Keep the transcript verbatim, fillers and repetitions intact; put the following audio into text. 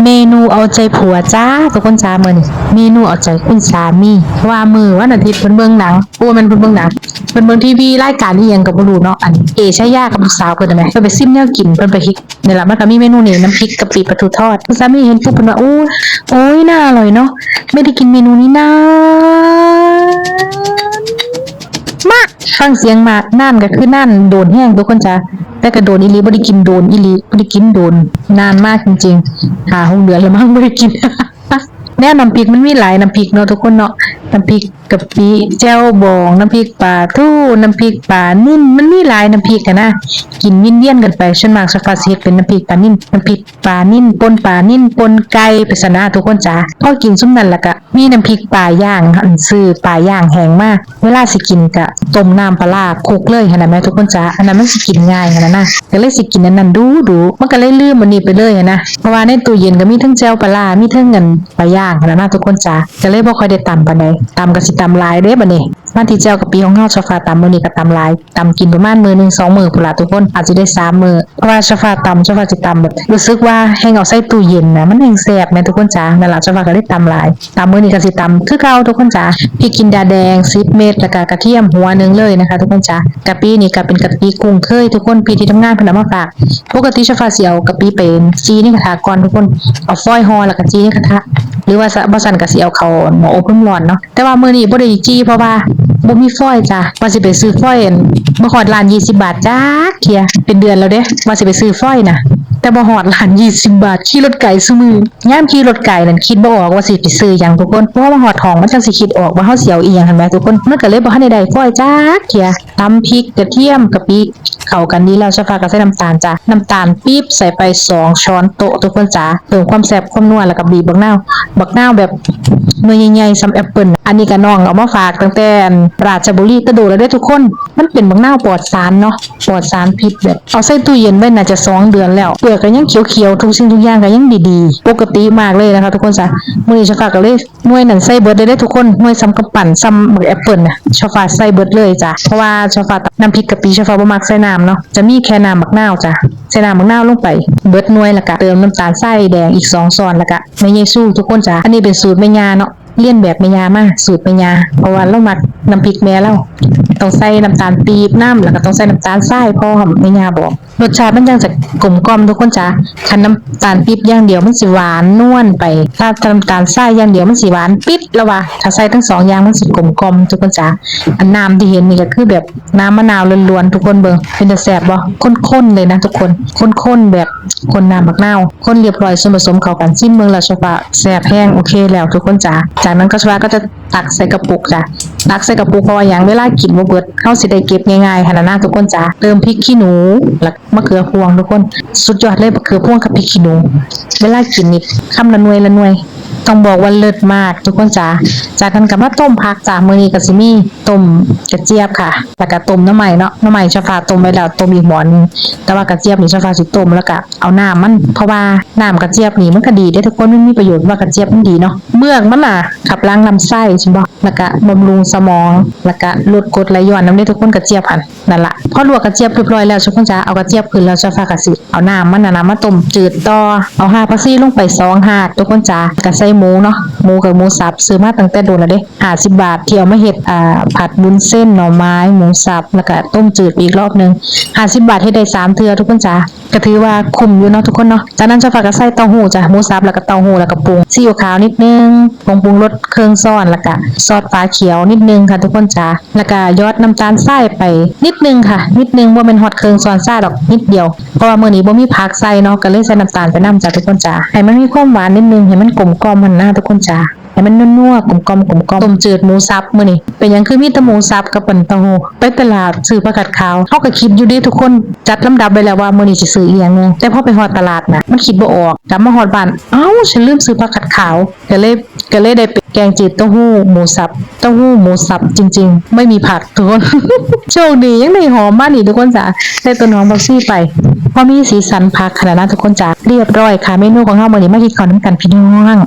เมนูเอาใจผัวจ้า ทุกคนจ้า มื้อนี้เมนูเอาใจคุณสามี เพราะว่ามื้อวันอาทิตย์เพิ่นเบิ่งหนัง โอ้ แม่นเพิ่นเบิ่งหนัง เพิ่นเบิ่งทีวี รายการอีหยังก็บ่รู้เนาะ อันเอชายากับลูกสาวเพิ่นนั่นแหละ เพิ่นไปซิมแนวกิน เพิ่นไปเฮ็ด นี่ล่ะ มันก็มีเมนูนี้ น้ำพริกกะปิปลาทูทอด คุณสามีเห็นปุ๊บเพิ่นว่า โอ้ย โอ้ย น่าอร่อยเนาะ ไม่ได้กินเมนูนี้นาน มาก ฟังเสียงมาก นานก็คือนานโดนแฮง ทุกคนจ้า แต่ก็โดนอีหลี บ่ได้กินโดนอีหลี บ่ได้กินโดน นานมากจริงๆ ห้าหกเดือนแล้วมั้ง บ่ได้กิน แนวน้ำพริกมันมีหลายน้ำพริกเนาะ ทุกคนเนาะ น้ำพริกกะปิ แจ่วบอง น้ำพริกปลาทู น้ำพริกปลานิล มันมีหลายน้ำพริกหั้นนะ กินเวียนๆกันไป ส่วนมากโซฟาสิเฮ็ดเป็นน้ำพริกปลานิล น้ำพริกปลานิล ป่นปลานิล ป่นไก่ไปซั้นนะ ทุกคนจ้า พอกินซุมนั้นแล้วก็มีน้ำพริกปลาย่าง อันซื้อปลาย่างแห้งมา เวลาสิกินก็ต้มน้ำปลาร้าคลุกเลยหั้นนะแม่ ทุกคนจ้า อันนั้นมันสิกินง่ายหั้นนะ ก็เลยสิกินอันนั้นดูดู มันก็เลยลืมอันนี้ไปเลยหั้นนะ เพราะว่าในตู้เย็นก็มีทั้งแจ่วปลาร้า มีทั้งอันปลาย่างหั้นนะ ทุกคนจ้า ก็เลยบ่ค่อยได้ตำปานใด ตำก็สิตำหลายเด้บัดนี้ มาที่แจ่วกะปิของเฮา โซฟาตำมื้อนี้ก็ตำหลาย ตำกินประมาณมื้อหนึ่งสองมื้อพู้นล่ะทุกคน อาจสิได้สามมื้อ เพราะว่าโซฟาตำ โซฟาสิตำแบบ รู้สึกว่าแฮ่งเอาใส่ตู้เย็นนะ มันแฮ่งแซ่บแม่ทุกคนจ้า นั่นล่ะ โซฟาก็เลยตำหลาย ตำมื้อนี้ก็สิตำคือเก่าทุกคนจ้า พริกจินดาแดงสิบเม็ด แล้วก็กระเทียมหัวหนึ่งเลยนะคะ ทุกคนจ้า กะปินี่ก็เป็นกะปิคุ้นเคย ทุกคน พี่ที่ทำงานเพิ่นเอามาฝาก ปกติโซฟาสิเอากะปิไปจี่ในกระทะก่อนทุกคน เอาฟอยล์ห่อแล้วก็จี่ในกระทะ หรือว่าบ่ซั้นก็สิเอาเข้าหม้ออบลมร้อนเนาะ แต่ว่ามื้อนี้บ่ได้จี่ เพราะว่าบ่มีฟอยล์จ้า ว่าสิไปซื้อฟอยล์อัน บ่ฮอดร้านยี่สิบบาทจักเทื่อ เป็นเดือนแล้วเด้ ว่าสิไปซื้อฟอยล์นะ แต่บ่ฮอดร้านยี่สิบบาท ขี่รถไกลซุมื้อ ยามขี่รถไกลนั่นคิดบ่ออกว่าสิไปซื้อหยังทุกคน เพราะว่ามาฮอดห้องมันจั่งสิคิดออกว่าเฮาสิเอาอีหยังหั้นแหมทุกคน มันก็เลยบ่ทันได้ได้ฟอยล์จักเทื่อ ตำพริกกระเทียมกะปิเข้ากันดีแล้ว โซฟาก็ใส่น้ำตาลจ้า น้ำตาลปี๊บใส่ไปสองช้อนโต๊ะทุกคนจ้า เพิ่มความแซ่บความนัว แล้วก็บีบบักนาว บักนาวแบบหน่วยใหญ่ๆ ส่ำแอปเปิ้ล อันนี้ก็น้องเอามาฝากตั้งแต่อันราชบุรี แต่โดนแล้วเด้อทุกคน มันเป็นบักนาวปลอดสารเนาะ ปลอดสารพิษแบบ เอาใส่ตู้เย็นไว้น่าจะสองเดือนแล้ว เปลือกก็ยังเขียวๆ ทุกสิ่งทุกอย่างก็ยังดีๆ ปกติมากเลยนะคะทุกคนจ้า มื้อนี้โซฟาก็เลย หน่วยนั่นใส่เบิดเลยเด้อทุกคน หน่วยส่ำกำปั้น ส่ำบักแอปเปิ้ลนะ โซฟาใส่เบิดเลยจ้า เพราะว่าโซฟาน้ำพริกกะปิ โซฟาบ่มักใส่น้ำเนาะ จะมีแค่น้ำบักนาวจ้า ใส่น้ำบักนาวลงไปเบิดหน่วย แล้วก็เติมน้ำตาลทรายแดงอีกสองช้อน แล้วก็แม่เยซู ทุกคนจ้า อันนี้เป็นสูตรแม่ย่าเนาะ เลียนแบบแม่ย่ามา สูตรแม่ย่า เพราะว่าเรามักน้ำพริกแม่เรา ต้องใส่น้ำตาลปี๊บนำ แล้วก็ต้องใส่น้ำตาลทรายพร้อม แม่ย่าบอก รสชาติมันจั่งจะกลมกล่อมทุกคนจ้า คันน้ำตาลปี๊บอย่างเดียวมันสิหวานนวลไป ถ้าน้ำตาลทรายอย่างเดียวมันสิหวานปิดแล้วว่า ถ้าใส่ทั้งสองอย่างมันสิกลมกล่อมทุกคนจ้า อันน้ำที่เห็นนี่ก็คือแบบน้ำมะนาวล้วนๆ ทุกคนเบิ่ง เป็นตาแซ่บบ่ ข้นๆ เลยนะทุกคน ข้นๆ แบบข้นน้ำบักนาว ข้นเรียบร้อย ส่วนผสมเข้ากัน ซิมเบิ่งแล้วโซฟาแซ่บแฮง โอเคแล้วทุกคนจ้า จากนั้นก็โซฟาก็จะตักใส่กระปุกจ้า ตักใส่กระปุก เพราะว่าหยัง เวลากินบ่เบิด เฮาสิได้เก็บง่ายๆ หั้นนะทุกคนจ้า เติมพริกขี้หนู แล้วมะเขือพวงทุกคน สุดยอดเลย มะเขือพวงกับพริกขี้หนู เวลากินนี่คำละหน่วยละหน่วย ต้องบอกว่าเลิศมากทุกคนจ้า จากนั้นก็มาต้มผักจ้า มื้อนี้ก็สิมีต้มกระเจี๊ยบค่ะ แล้วก็ต้มหน่อไม้เนาะ หน่อไม้โซฟาต้มไว้แล้ว ต้มอีกหม้อหนึ่ง แต่ว่ากระเจี๊ยบนี่โซฟาสิต้มแล้วก็เอาน้ำมัน เพราะว่าน้ำกระเจี๊ยบนี่มันก็ดีเด้อทุกคน มันมีประโยชน์ ว่ากระเจี๊ยบมันดีเนาะ เมือกมันน่ะขับล้างลำไส้ใช่บ่ แล้วก็บำรุงสมอง แล้วก็ลดกรดไหลย้อนนำเด้อทุกคน กระเจี๊ยบหั่น นั่นล่ะ พอลวกกระเจี๊ยบเรียบร้อยแล้วทุกคนจ้า เอากระเจี๊ยบขึ้นแล้วโซฟาก็สิเอาน้ำมันน่ะนะมาต้มจืดต่อ เอาหากผักชีลงไปสองหากทุกคนจ้า ก็ใส่หมูเนาะ หมูกับหมูสับ ซื้อมาตั้งแต่โดนแล้วเด้ ห้าสิบบาท ที่เอามาเฮ็ด อ่า ผัดวุ้นเส้นหน่อไม้หมูสับ แล้วก็ต้มจืดอีกรอบหนึ่ง ห้าสิบบาทเฮ็ดได้สามเทื่อทุกคนจ้า ก็ถือว่าคุ้มอยู่เนาะทุกคนเนาะ จากนั้นโซฟาก็ใส่เต้าหู้จ้ะ หมูสับ แล้วก็เต้าหู้ แล้วก็ปรุง ซีอิ๊วขาวนิดนึง ผงปรุงรสครึ่งช้อน แล้วก็ซอสฝาเขียวนิดนึงค่ะทุกคนจ้า แล้วก็หยอดน้ำตาลทรายไปนิดนึงค่ะ นิดนึง บ่แม่นฮอดครึ่งช้อนชาดอก นิดเดียว เพราะว่ามื้อนี้บ่มีผักใส่เนาะ ก็เลยใส่น้ำตาลไปนำจ้ะทุกคนจ้า ให้มันมีความหวานนิดนึง ให้มันกลมกล่อมหั่นนะทุกคนจ้า ให้มันนัวๆ กลมกล่อม กลมกล่อม ต้มจืดหมูสับมื้อนี้ เป็นหยังคือมีแต่หมูสับกับอันเต้าหู้ ไปตลาดซื้อผักกาดขาว เฮาก็คิดอยู่เด้ทุกคน จัดลำดับไว้แล้วว่ามื้อนี้สิซื้ออีหยังแหน่ แต่พอไปฮอดตลาดน่ะ มันคิดบ่ออก กลับมาฮอดบ้าน เอ้า ฉันลืมซื้อผักกาดขาว ก็เลย ก็เลยได้เป็นแกงจืดเต้าหู้หมูสับ เต้าหู้หมูสับจริงๆ ไม่มีผักทุกคน โชคดียังได้หอมมานี่ทุกคนจ้ะ ได้ต้นหอมผักชีไป พอมีสีสันผักขนาดนั้นทุกคนจ้ะ เรียบร้อยค่ะ เมนูของเฮามื้อนี้ มากินข้าวนำกันพี่น้อง